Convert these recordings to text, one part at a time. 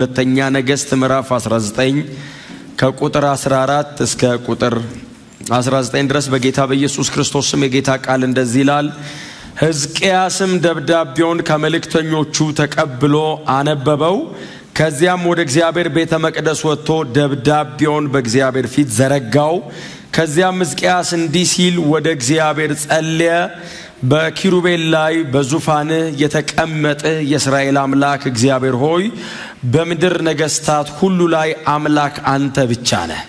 ሁለተኛ ነገሥት ምዕራፍ 19 ከቁጥር 14 እስከ ቁጥር 19 ድረስ በጌታ በኢየሱስ ክርስቶስ ስም የጌታ ቃል እንደዚህ ይላል። ሕዝቅያስም ደብዳቤውን ከመልእክተኞቹ ተቀብሎ አነበበው። ከዚያም ወደ እግዚአብሔር ቤተ መቅደስ ወጥቶ ደብዳቤውን በእግዚአብሔር ፊት ዘረጋው። ከዚያም ሕዝቅያስ እንዲህ ሲል ወደ እግዚአብሔር ጸለየ። በኪሩቤል ላይ በዙፋንህ የተቀመጥህ የእስራኤል አምላክ እግዚአብሔር ሆይ፣ በምድር ነገሥታት ሁሉ ላይ አምላክ አንተ ብቻ ነህ።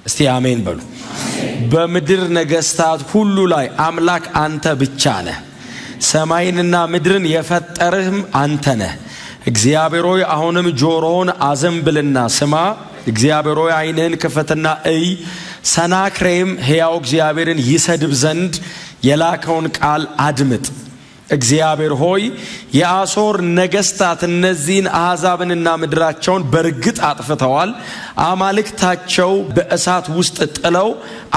እስቲ አሜን በሉ። በምድር ነገሥታት ሁሉ ላይ አምላክ አንተ ብቻ ነህ። ሰማይንና ምድርን የፈጠርህም አንተ ነህ። እግዚአብሔር ሆይ፣ አሁንም ጆሮውን አዘንብልና ስማ። እግዚአብሔር ሆይ፣ ዓይንህን ክፈትና እይ። ሰናክሬም ሕያው እግዚአብሔርን ይሰድብ ዘንድ የላከውን ቃል አድምጥ። እግዚአብሔር ሆይ፣ የአሦር ነገሥታት እነዚህን አሕዛብንና ምድራቸውን በርግጥ አጥፍተዋል። አማልክታቸው በእሳት ውስጥ ጥለው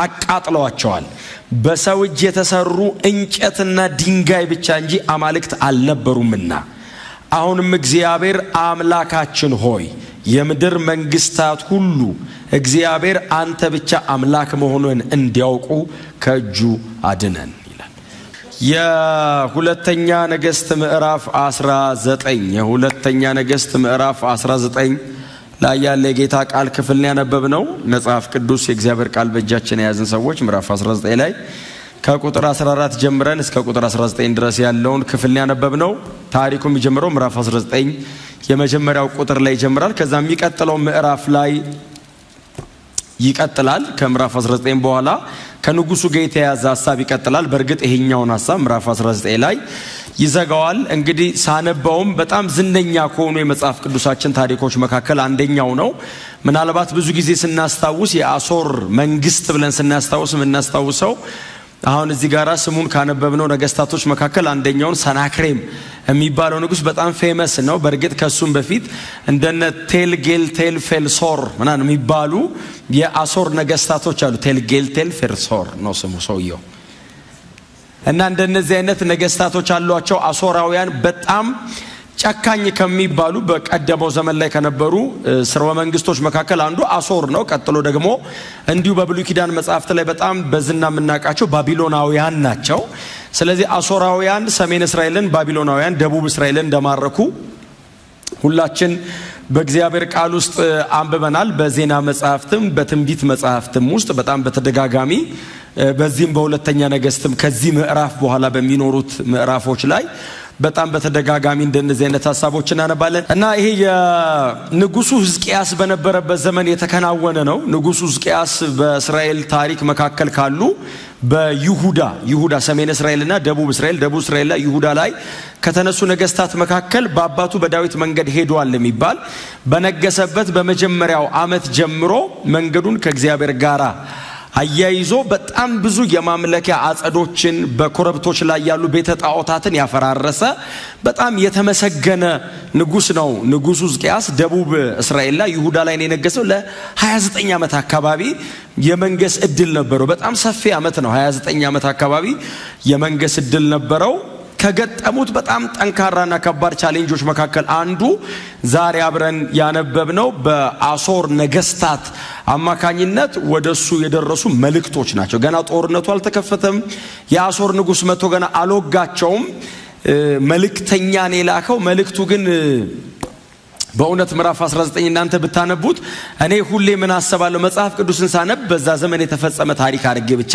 አቃጥለዋቸዋል። በሰው እጅ የተሰሩ እንጨትና ድንጋይ ብቻ እንጂ አማልክት አልነበሩምና። አሁንም እግዚአብሔር አምላካችን ሆይ፣ የምድር መንግስታት ሁሉ እግዚአብሔር አንተ ብቻ አምላክ መሆኑን እንዲያውቁ ከእጁ አድነን ይላል። የሁለተኛ ነገሥት ምዕራፍ 19፣ የሁለተኛ ነገሥት ምዕራፍ 19 ላይ ያለ የጌታ ቃል ክፍል ነው ያነበብነው። መጽሐፍ ቅዱስ የእግዚአብሔር ቃል በእጃችን የያዝን ሰዎች ምዕራፍ 19 ላይ ከቁጥር 14 ጀምረን እስከ ቁጥር 19 ድረስ ያለውን ክፍል ነው ያነበብነው። ታሪኩ የሚጀምረው ምዕራፍ 19 የመጀመሪያው ቁጥር ላይ ይጀምራል። ከዛ የሚቀጥለው ምዕራፍ ላይ ይቀጥላል። ከምዕራፍ 19 በኋላ ከንጉሱ ጋር የተያዘ ሀሳብ ይቀጥላል። በእርግጥ ይሄኛውን ሀሳብ ምዕራፍ 19 ላይ ይዘጋዋል። እንግዲህ ሳነባውም በጣም ዝነኛ ከሆኑ የመጽሐፍ ቅዱሳችን ታሪኮች መካከል አንደኛው ነው። ምናልባት ብዙ ጊዜ ስናስታውስ፣ የአሦር መንግስት ብለን ስናስታውስ የምናስታውሰው አሁን እዚህ ጋር ስሙን ካነበብነው ነገስታቶች መካከል አንደኛውን ሰናክሬም የሚባለው ንጉስ በጣም famous ነው። በእርግጥ ከሱም በፊት እንደነ ቴልጌልቴል ፌልሶር ምናምን የሚባሉ የአሦር ነገስታቶች አሉ። ቴልጌልቴል ፌልሶር ነው ስሙ ሰውየው። እና እንደነዚህ አይነት ነገስታቶች አሏቸው። አሦራውያን በጣም ጨካኝ ከሚባሉ በቀደመው ዘመን ላይ ከነበሩ ስርወ መንግስቶች መካከል አንዱ አሦር ነው። ቀጥሎ ደግሞ እንዲሁ በብሉይ ኪዳን መጽሐፍት ላይ በጣም በዝና የምናውቃቸው ባቢሎናውያን ናቸው። ስለዚህ አሦራውያን ሰሜን እስራኤልን፣ ባቢሎናውያን ደቡብ እስራኤልን እንደማረኩ ሁላችን በእግዚአብሔር ቃል ውስጥ አንብበናል። በዜና መጽሐፍትም በትንቢት መጽሐፍትም ውስጥ በጣም በተደጋጋሚ፣ በዚህም በሁለተኛ ነገስትም ከዚህ ምዕራፍ በኋላ በሚኖሩት ምዕራፎች ላይ በጣም በተደጋጋሚ እንደነዚህ አይነት ሀሳቦች እናነባለን። እና ይሄ የንጉሱ ሕዝቅያስ በነበረበት ዘመን የተከናወነ ነው። ንጉሱ ሕዝቅያስ በእስራኤል ታሪክ መካከል ካሉ በይሁዳ፣ ይሁዳ ሰሜን እስራኤልና ደቡብ እስራኤል፣ ደቡብ እስራኤል ላይ ይሁዳ ላይ ከተነሱ ነገስታት መካከል በአባቱ በዳዊት መንገድ ሄዷል የሚባል፣ በነገሰበት በመጀመሪያው ዓመት ጀምሮ መንገዱን ከእግዚአብሔር ጋራ አያይዞ በጣም ብዙ የማምለኪያ አጸዶችን፣ በኮረብቶች ላይ ያሉ ቤተ ጣዖታትን ያፈራረሰ በጣም የተመሰገነ ንጉስ ነው። ንጉሱ ሕዝቅያስ ደቡብ እስራኤል ላይ ይሁዳ ላይ ነው የነገሰው። ለ29 ዓመት አካባቢ የመንገስ እድል ነበረው። በጣም ሰፊ ዓመት ነው። 29 ዓመት አካባቢ የመንገስ እድል ነበረው። ከገጠሙት በጣም ጠንካራና ከባድ challenge ኦች መካከል አንዱ ዛሬ አብረን ያነበብነው በአሦር ነገስታት አማካኝነት ወደሱ የደረሱ መልእክቶች ናቸው። ገና ጦርነቱ አልተከፈተም። የአሦር ንጉስ መጥቶ ገና አልወጋቸውም። መልእክተኛን የላከው፣ መልእክቱ ግን በእውነት ምዕራፍ 19 እናንተ ብታነቡት፣ እኔ ሁሌ ምን አስባለሁ፣ መጽሐፍ ቅዱስን ሳነብ በዛ ዘመን የተፈጸመ ታሪክ አድርጌ ብቻ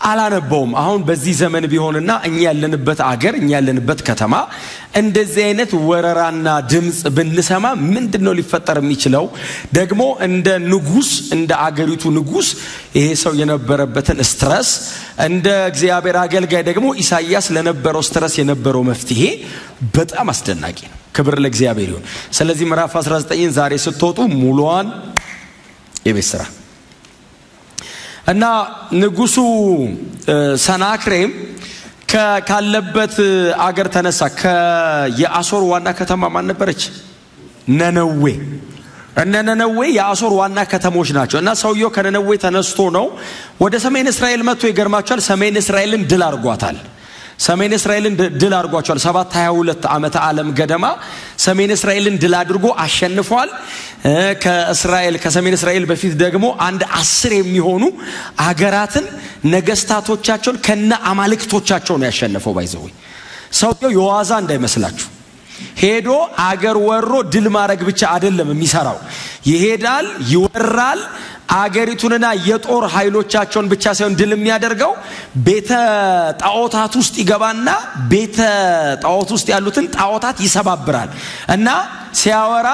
አላነበውም። አሁን በዚህ ዘመን ቢሆንና እኛ ያለንበት አገር፣ እኛ ያለንበት ከተማ እንደዚህ አይነት ወረራና ድምፅ ብንሰማ ምንድን ነው ሊፈጠር የሚችለው? ደግሞ እንደ ንጉስ፣ እንደ አገሪቱ ንጉስ ይሄ ሰው የነበረበትን stress፣ እንደ እግዚአብሔር አገልጋይ ደግሞ ኢሳይያስ ለነበረው stress የነበረው መፍትሄ በጣም አስደናቂ ነው። ክብር ለእግዚአብሔር ይሁን። ስለዚህ ምዕራፍ 19ን ዛሬ ስትወጡ ሙሉዋን የቤት ስራ። እና ንጉሱ ሰናክሬም ካለበት አገር ተነሳ። የአሦር ዋና ከተማ ማን ነበረች? ነነዌ። እነ ነነዌ የአሦር ዋና ከተሞች ናቸው። እና ሰውየው ከነነዌ ተነስቶ ነው ወደ ሰሜን እስራኤል መጥቶ፣ ይገርማቸዋል፣ ሰሜን እስራኤልን ድል አድርጓታል። ሰሜን እስራኤልን ድል አድርጓቸዋል። 722 ዓመተ ዓለም ገደማ ሰሜን እስራኤልን ድል አድርጎ አሸንፏል። ከእስራኤል ከሰሜን እስራኤል በፊት ደግሞ አንድ 10 የሚሆኑ አገራትን ነገስታቶቻቸውን ከነ አማልክቶቻቸው ነው ያሸነፈው። By the way፣ ሰውየው የዋዛ እንዳይመስላችሁ። ሄዶ አገር ወሮ ድል ማድረግ ብቻ አይደለም የሚሰራው። ይሄዳል፣ ይወራል። አገሪቱንና የጦር ኃይሎቻቸውን ብቻ ሳይሆን ድል የሚያደርገው ቤተ ጣዖታት ውስጥ ይገባና ቤተ ጣዖት ውስጥ ያሉትን ጣዖታት ይሰባብራል። እና ሲያወራ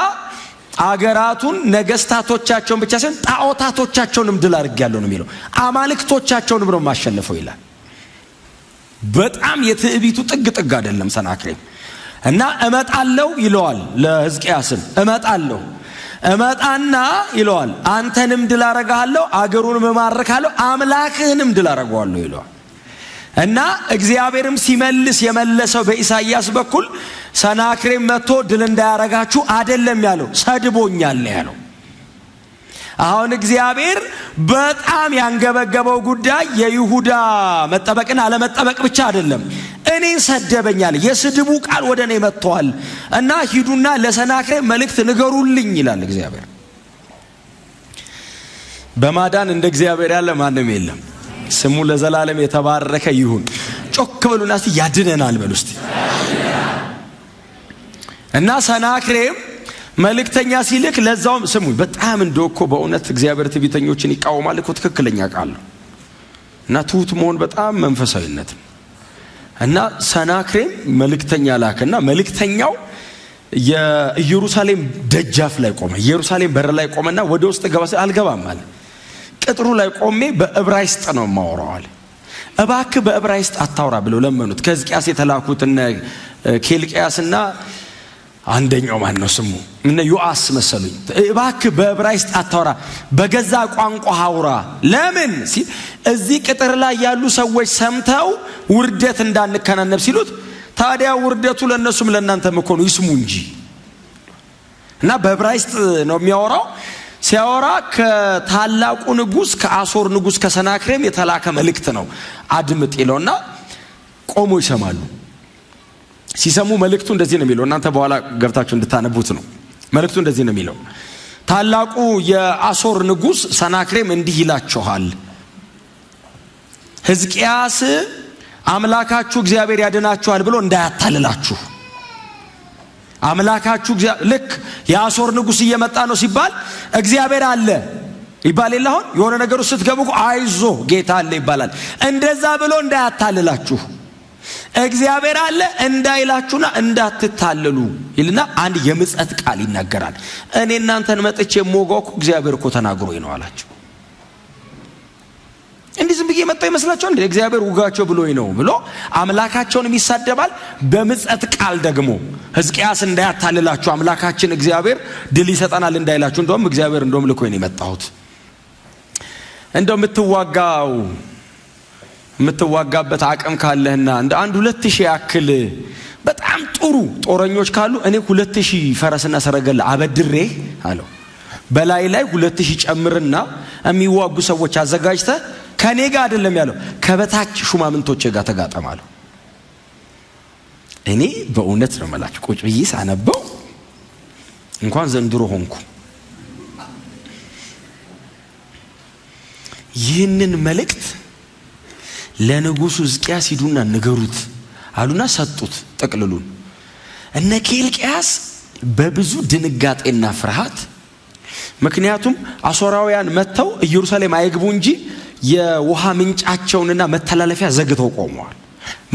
አገራቱን ነገስታቶቻቸውን ብቻ ሳይሆን ጣዖታቶቻቸውንም ድል አድርጌያለሁ ነው የሚለው። አማልክቶቻቸውንም ነው የማሸንፈው ይላል። በጣም የትዕቢቱ ጥግ ጥግ አይደለም ሰናክሬም። እና እመጣለሁ ይለዋል ለሕዝቅያስም፣ እመጣለሁ፣ እመጣና ይለዋል፣ አንተንም ድል አረጋለሁ፣ አገሩንም እማርካለሁ፣ አምላክህንም ድል አረገዋለሁ ይለዋል። እና እግዚአብሔርም ሲመልስ የመለሰው በኢሳይያስ በኩል ሰናክሬም መጥቶ ድል እንዳያረጋችሁ አይደለም ያለው፣ ሰድቦኛል ነው ያለው። አሁን እግዚአብሔር በጣም ያንገበገበው ጉዳይ የይሁዳ መጠበቅን አለመጠበቅ ብቻ አይደለም። እኔን ሰደበኛል፣ የስድቡ ቃል ወደ እኔ መጥቷል እና ሂዱና ለሰናክሬም መልእክት ንገሩልኝ ይላል እግዚአብሔር። በማዳን እንደ እግዚአብሔር ያለ ማንም የለም። ስሙ ለዘላለም የተባረከ ይሁን። ጮክ በሉና እስቲ ያድነናል በሉ እስቲ። እና ሰናክሬም መልእክተኛ ሲልክ ለዛውም ስሙኝ፣ በጣም እንደው እኮ በእውነት እግዚአብሔር ትዕቢተኞችን ይቃወማል እኮ፣ ትክክለኛ ቃል ነው። እና ትሁት መሆን በጣም መንፈሳዊነት ነው። እና ሰናክሬም መልእክተኛ ላከና መልእክተኛው የኢየሩሳሌም ደጃፍ ላይ ቆመ። ኢየሩሳሌም በር ላይ ቆመና ወደ ውስጥ ገባ ሲል አልገባም አለ። ቅጥሩ ላይ ቆሜ በዕብራይስጥ ነው የማወራው አለ። እባክህ በዕብራይስጥ አታውራ ብለው ለመኑት። ከሕዝቅያስ የተላኩት እነ ኬልቅያስና አንደኛው ማን ነው ስሙ? እነ ዮአስ መሰሉኝ። እባክህ በዕብራይስጥ አታውራ፣ በገዛ ቋንቋ አውራ። ለምን ሲል እዚህ ቅጥር ላይ ያሉ ሰዎች ሰምተው ውርደት እንዳንከናነብ ሲሉት፣ ታዲያ ውርደቱ ለእነሱም ለእናንተም እኮ ነው፣ ይስሙ እንጂ። እና በዕብራይስጥ ነው የሚያወራው። ሲያወራ ከታላቁ ንጉስ ከአሶር ንጉስ ከሰናክሬም የተላከ መልእክት ነው፣ አድምጥ ይለውና ቆሞ ይሰማሉ። ሲሰሙ መልእክቱ እንደዚህ ነው የሚለው። እናንተ በኋላ ገብታችሁ እንድታነቡት ነው። መልእክቱ እንደዚህ ነው የሚለው። ታላቁ የአሶር ንጉስ ሰናክሬም እንዲህ ይላችኋል፣ ሕዝቅያስ አምላካችሁ እግዚአብሔር ያድናችኋል ብሎ እንዳያታልላችሁ። አምላካችሁ ልክ የአሶር ንጉስ እየመጣ ነው ሲባል እግዚአብሔር አለ ይባል የለ? አሁን የሆነ ነገር ውስጥ ስትገቡ አይዞ ጌታ አለ ይባላል። እንደዛ ብሎ እንዳያታልላችሁ፣ እግዚአብሔር አለ እንዳይላችሁና እንዳትታለሉ ይልና አንድ የምጸት ቃል ይናገራል። እኔ እናንተን መጥቼ የምወጋው እኮ እግዚአብሔር እኮ ተናግሮኝ ነው አላቸው። እንዲህ ዝም ብዬ መጣሁ ይመስላችኋል? እንዴ እግዚአብሔር ውጋቸው ብሎኝ ነው ብሎ አምላካቸውንም ይሳደባል። በምጸት ቃል ደግሞ ሕዝቅያስ እንዳያታልላችሁ፣ አምላካችን እግዚአብሔር ድል ይሰጠናል እንዳይላችሁ፣ እንደውም እግዚአብሔር እንደውም ልኮኝ ነው የመጣሁት። እንደው የምትዋጋበት አቅም ካለህና እንደ አንድ 2000 ያክል በጣም ጥሩ ጦረኞች ካሉ እኔ 2000 ፈረስና ሰረገላ አበድሬ አለው። በላይ ላይ 2000 ጨምርና የሚዋጉ ሰዎች አዘጋጅተህ ከኔ ጋር አይደለም ያለው፣ ከበታች ሹማምንቶቼ ጋር ተጋጠማለሁ። እኔ በእውነት ነው የምላችሁ፣ ቁጭ ብዬ ሳነበው እንኳን ዘንድሮ ሆንኩ። ይህንን መልእክት ለንጉሱ ሕዝቅያስ ሂዱና ንገሩት አሉና ሰጡት ጥቅልሉን። እነ ኬልቅያስ በብዙ ድንጋጤና ፍርሃት፣ ምክንያቱም አሦራውያን መጥተው ኢየሩሳሌም አይግቡ እንጂ የውሃ ምንጫቸውንና መተላለፊያ ዘግተው ቆመዋል።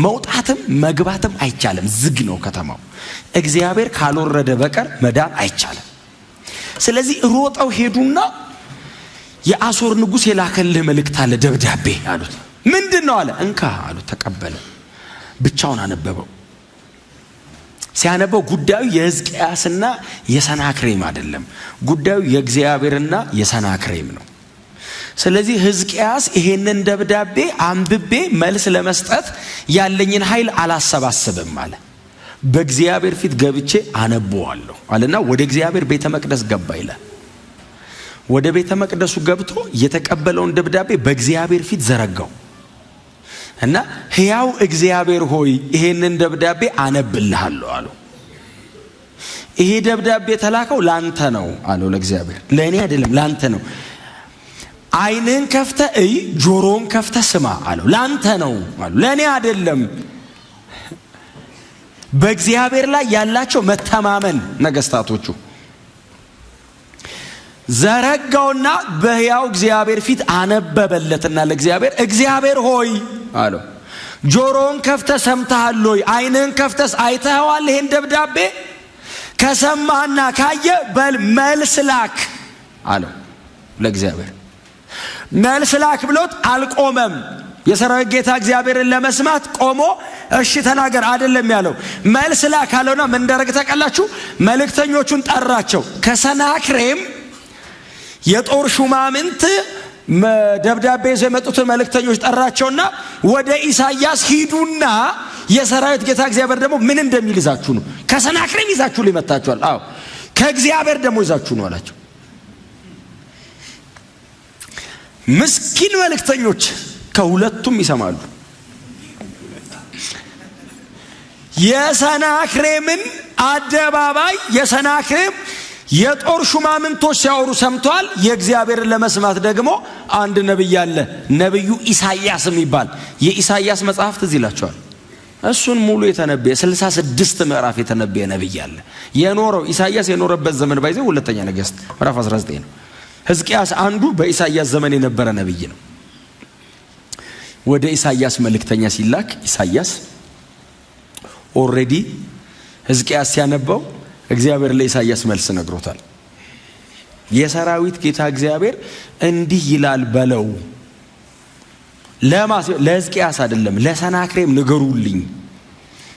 መውጣትም መግባትም አይቻልም፣ ዝግ ነው ከተማው። እግዚአብሔር ካልወረደ በቀር መዳን አይቻልም። ስለዚህ ሮጠው ሄዱና የአሦር ንጉሥ የላከልህ መልእክት አለ፣ ደብዳቤ አሉት። ምንድን ነው አለ። እንካ አሉት። ተቀበለ። ብቻውን አነበበው። ሲያነበው ጉዳዩ የሕዝቅያስና የሰናክሬም አይደለም። ጉዳዩ የእግዚአብሔርና የሰናክሬም ነው። ስለዚህ ሕዝቅያስ ይሄንን ደብዳቤ አንብቤ መልስ ለመስጠት ያለኝን ኃይል አላሰባስብም አለ። በእግዚአብሔር ፊት ገብቼ አነበዋለሁ አለና ወደ እግዚአብሔር ቤተ መቅደስ ገባ ይላል። ወደ ቤተ መቅደሱ ገብቶ የተቀበለውን ደብዳቤ በእግዚአብሔር ፊት ዘረጋው። እና ሕያው እግዚአብሔር ሆይ ይሄንን ደብዳቤ አነብልሃለሁ አለው። ይሄ ደብዳቤ የተላከው ላንተ ነው አለው ለእግዚአብሔር፣ ለእኔ አይደለም፣ ላንተ ነው። ዓይንህን ከፍተህ እይ፣ ጆሮን ከፍተህ ስማ አለው። ላንተ ነው አለው፣ ለእኔ አይደለም። በእግዚአብሔር ላይ ያላቸው መተማመን ነገስታቶቹ ዘረጋውና በሕያው እግዚአብሔር ፊት አነበበለትና ለእግዚአብሔር እግዚአብሔር ሆይ አለው፣ ጆሮን ከፍተህ ሰምተሃል ሆይ? ዓይንህን ከፍተህ አይተኸዋል? ይሄን ደብዳቤ ከሰማህና ካየ በል መልስ ላክ አለው ለእግዚአብሔር። መልስ ላክ ብሎት አልቆመም። የሰራዊት ጌታ እግዚአብሔርን ለመስማት ቆሞ እሺ ተናገር አይደለም ያለው። መልስ ላክ አለውና ምን እንዳደረገ ታውቃላችሁ? መልእክተኞቹን ጠራቸው። ከሰናክሬም የጦር ሹማምንት ደብዳቤ ይዘው የመጡትን መልእክተኞች ጠራቸውና ወደ ኢሳያስ ሂዱና የሰራዊት ጌታ እግዚአብሔር ደግሞ ምን እንደሚል ይዛችሁ ነው። ከሰናክሬም ይዛችሁ ሊመታችኋል። አዎ ከእግዚአብሔር ደግሞ ይዛችሁ ነው አላቸው። ምስኪን መልእክተኞች ከሁለቱም ይሰማሉ። የሰናክሬምን አደባባይ የሰናክሬም የጦር ሹማምንቶች ሲያወሩ ሰምተዋል። የእግዚአብሔርን ለመስማት ደግሞ አንድ ነብይ አለ፣ ነብዩ ኢሳያስ የሚባል። የኢሳያስ መጽሐፍ ትዝ ይላቸዋል። እሱን ሙሉ የተነበየ 66 ምዕራፍ የተነበየ ነብይ አለ። የኖረው ኢሳያስ የኖረበት ዘመን ባይዘ ሁለተኛ ነገሥት ምዕራፍ 19 ነው። ሕዝቅያስ አንዱ በኢሳያስ ዘመን የነበረ ነብይ ነው። ወደ ኢሳያስ መልእክተኛ ሲላክ ኢሳያስ already ሕዝቅያስ ሲያነበው እግዚአብሔር ለኢሳያስ መልስ ነግሮታል። የሰራዊት ጌታ እግዚአብሔር እንዲህ ይላል በለው። ለሕዝቅያስ አይደለም ለሰናክሬም ንገሩልኝ።